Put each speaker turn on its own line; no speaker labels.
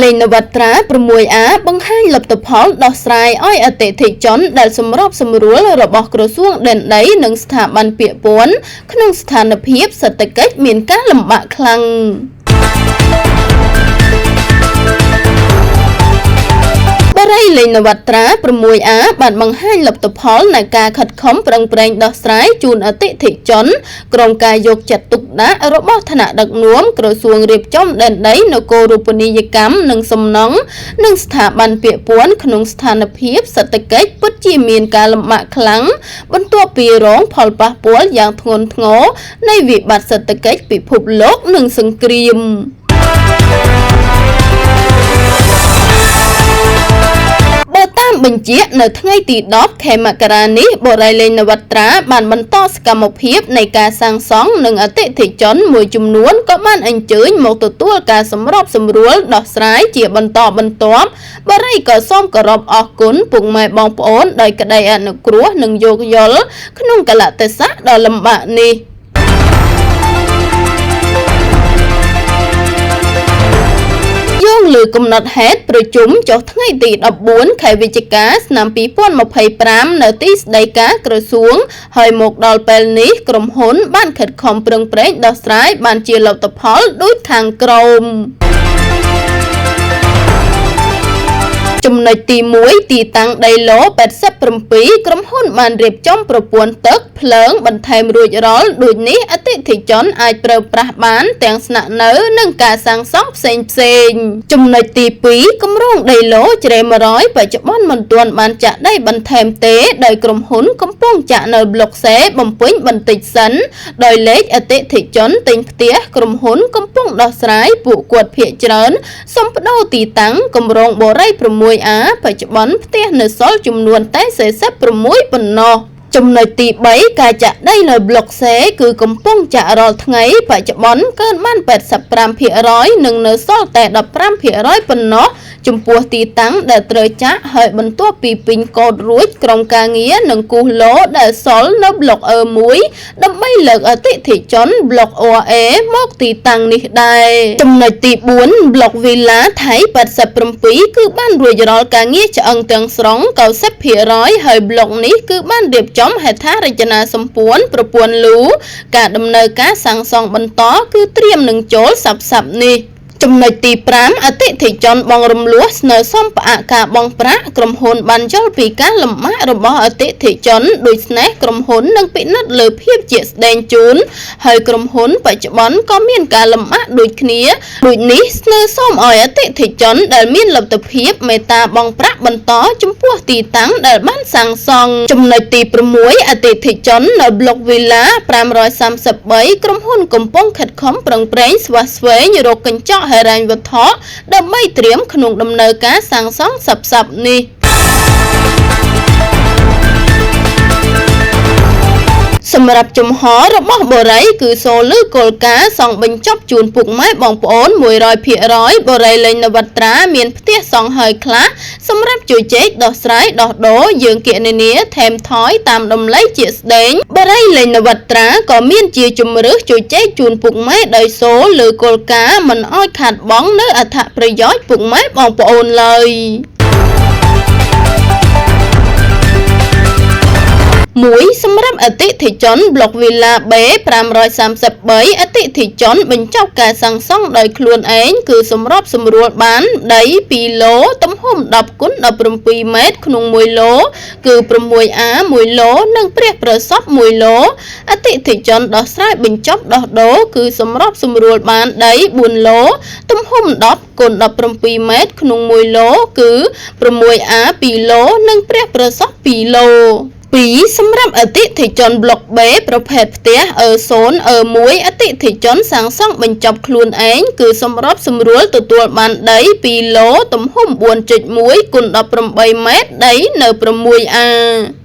លេងនវត្រា 6A បង្ហាញលទ្ធផលដោះស្រាយឲ្យអតិថិជនដែលសម្របសម្រួលរបស់ក្រសួងដែនដីនិងស្ថាប័នពាក់ព័ន្ធក្នុងស្ថានភាពសេដ្ឋកិច្ចមានការលំបាកខ្លាំង។ បុរីលេងនវត្រា 6A បានបង្ហាញលទ្ធផលនៃការខិតខំប្រឹងប្រែងដោះស្រាយជូនអតិថិជនក្រោមការយកចិត្តទុកដាក់របស់ថ្នាក់ដឹកនាំក្រសួងរៀបចំដែនដីនគរូបនីយកម្មនិងសំណង់និងស្ថាប័នពាក់ព័ន្ធក្នុងស្ថានភាពសេដ្ឋកិច្ចពិតជាមានការលំបាកខ្លាំងបន្ទាប់ពីរងផលប៉ះពាល់យ៉ាងធ្ងន់ធ្ងរនៃវិបត្តិសេដ្ឋកិច្ចពិភពលោកនិងសង្គ្រាម។ បើតាមបញ្ជាក់នៅថ្ងៃទី10ខែមករានេះបុរីលេងនវត្រាបានបន្តសកម្មភាពនៃការសាងសង់និងអតិថិជនមួយចំនួនក៏បានអញ្ជើញមកទទួលការសម្របសម្រួលដោះស្រាយជាបន្តបន្ទាប់។ បុរីក៏សូមគោរពអរគុណពុកម៉ែបងប្អូនដោយក្តីអនុគ្រោះនិងយោគយល់ក្នុងកាលៈទេសៈដ៏លំបាកនេះ។ យោងលើកំណត់ហេតុប្រជុំចុះថ្ងៃទី14ខែវិច្ឆិកាឆ្នាំ2025នៅទីស្តីការក្រសួងហើយមកដល់ពេលនេះក្រុមហ៊ុនបានខិតខំប្រឹងប្រែងដោះស្រាយបានជាលទ្ធផលដូចខាងក្រោម។ ចំណុចទី1ទីតាំងដីឡូ87ក្រុមហ៊ុនបានរៀបចំប្រព័ន្ធទឹកភ្លើងបន្ថែមរួចរាល់ដូចនេះអតិថិជនអាចប្រើប្រាស់បានទាំងស្នាក់នៅនិងការសាងសង់ផ្សេងផ្សេង។ ចំណុចទី2គម្រោងដីឡូជ្រេ100បច្ចុប្បន្នមិនទាន់បានចាក់ដីបន្ថែមទេដោយក្រុមហ៊ុនកំពុងចាក់នៅប្លុកសេបំពេញបន្តិចសិនដោយលេខអតិថិជនទិញផ្ទះក្រុមហ៊ុនកំពុងដោះស្រាយពួកគាត់ភាគច្រើនសូមប្ដូរទីតាំងគម្រោងបុរី 6A បច្ចុប្បន្នផ្ទះនៅសល់ចំនួនតែ46ប៉ុណ្ណោះ។ ចំណុចទី3ការចាក់ដីនៅប្លុកសេគឺកំពុងចាក់រាល់ថ្ងៃបច្ចុប្បន្នកើនបាន85%និងនៅសល់តែ15%ប៉ុណ្ណោះចំពោះទីតាំងដែលត្រូវចាក់ហើយបន្ទាប់ពីពេញកូដរួចក្រុមការងារនឹងគូសឡូដែលសល់នៅប្លុក E1 ដើម្បីលើកអតិថិជនប្លុក OA មកទីតាំងនេះដែរ។ ចំណុចទី4ប្លុកវីឡាថៃ87គឺបានរួចរាល់ការងារឆ្អឹងទាំងស្រុង90%ហើយប្លុកនេះគឺបានរៀបចំហេដ្ឋារចនាសម្ព័ន្ធប្រព័ន្ធលូការដំណើរការសាងសង់បន្តគឺត្រៀមនឹងចូលសប្តាហ៍នេះ។ ចំណុចទី5អតិថិជនបង់រំលោះស្នើសុំផ្អាកការបង់ប្រាក់ក្រុមហ៊ុនបានយល់ពីការលំបាករបស់អតិថិជនដូច្នេះក្រុមហ៊ុននឹងពិនិត្យលើភាពជាក់ស្ដែងជូនហើយក្រុមហ៊ុនបច្ចុប្បន្នក៏មានការលំបាកដូចគ្នាដូចនេះស្នើសុំឲ្យអតិថិជនដែលមានលទ្ធភាពមេត្តាបង់ប្រាក់បន្តចំពោះទីតាំងដែលបានសាងសង់។ ចំណុចទី6អតិថិជននៅប្លុកវីឡា533ក្រុមហ៊ុនកំពុងខិតខំប្រឹងប្រែងស្វះស្វែងរកកញ្ចក់ហិរញ្ញវត្ថុដើម្បីត្រៀមក្នុងដំណើរការសាងសង់សប្តាហ៍នេះ។ សម្រាប់ជំហររបស់បុរីគឺសូលឺគោលការណ៍សង់បញ្ចប់ជូនពុកម៉ែបងប្អូន100%បុរីលេងនវត្រាមានផ្ទះសង់ហើយខ្លះសម្រាប់ជួយជែកដោះស្រាយដោះដូរយើងគណនាថែមថយតាមតម្លៃជាក់ស្ដែងបុរីលេងនវត្រាក៏មានជាជំរើសជួយជែកជូនពុកម៉ែដោយសូលឺគោលការណ៍មិនអោយខាតបង់នៅអត្ថប្រយោជន៍ពុកម៉ែបងប្អូនឡើយ។ 1សម្រាប់អតិថិជនប្លុកវីឡា B 533អតិថិជនបញ្ចប់ការសាងសង់ដោយខ្លួនឯងគឺសម្របសម្រួលបានដី2ឡូទំហំ10គុណ17ម៉ែត្រក្នុង1ឡូគឺ 6A 1ឡូនិងព្រះប្រសព1ឡូអតិថិជនដោះស្រាយបញ្ចប់ដោះដូរគឺសម្របសម្រួលបានដី4ឡូទំហំ10គុណ17ម៉ែត្រក្នុង1ឡូគឺ 6A 2ឡូនិងព្រះប្រសព2ឡូ។ 2សម្រាប់អតិថិជនប្លុក B ប្រភេទផ្ទះ E0 E1 អតិថិជនសាងសង់បញ្ចប់ខ្លួនឯងគឺសម្របសម្រួលទទួលបានដី2ឡូទំហំ 4.1 គុណ18ម៉ែត្រដីនៅ 6A។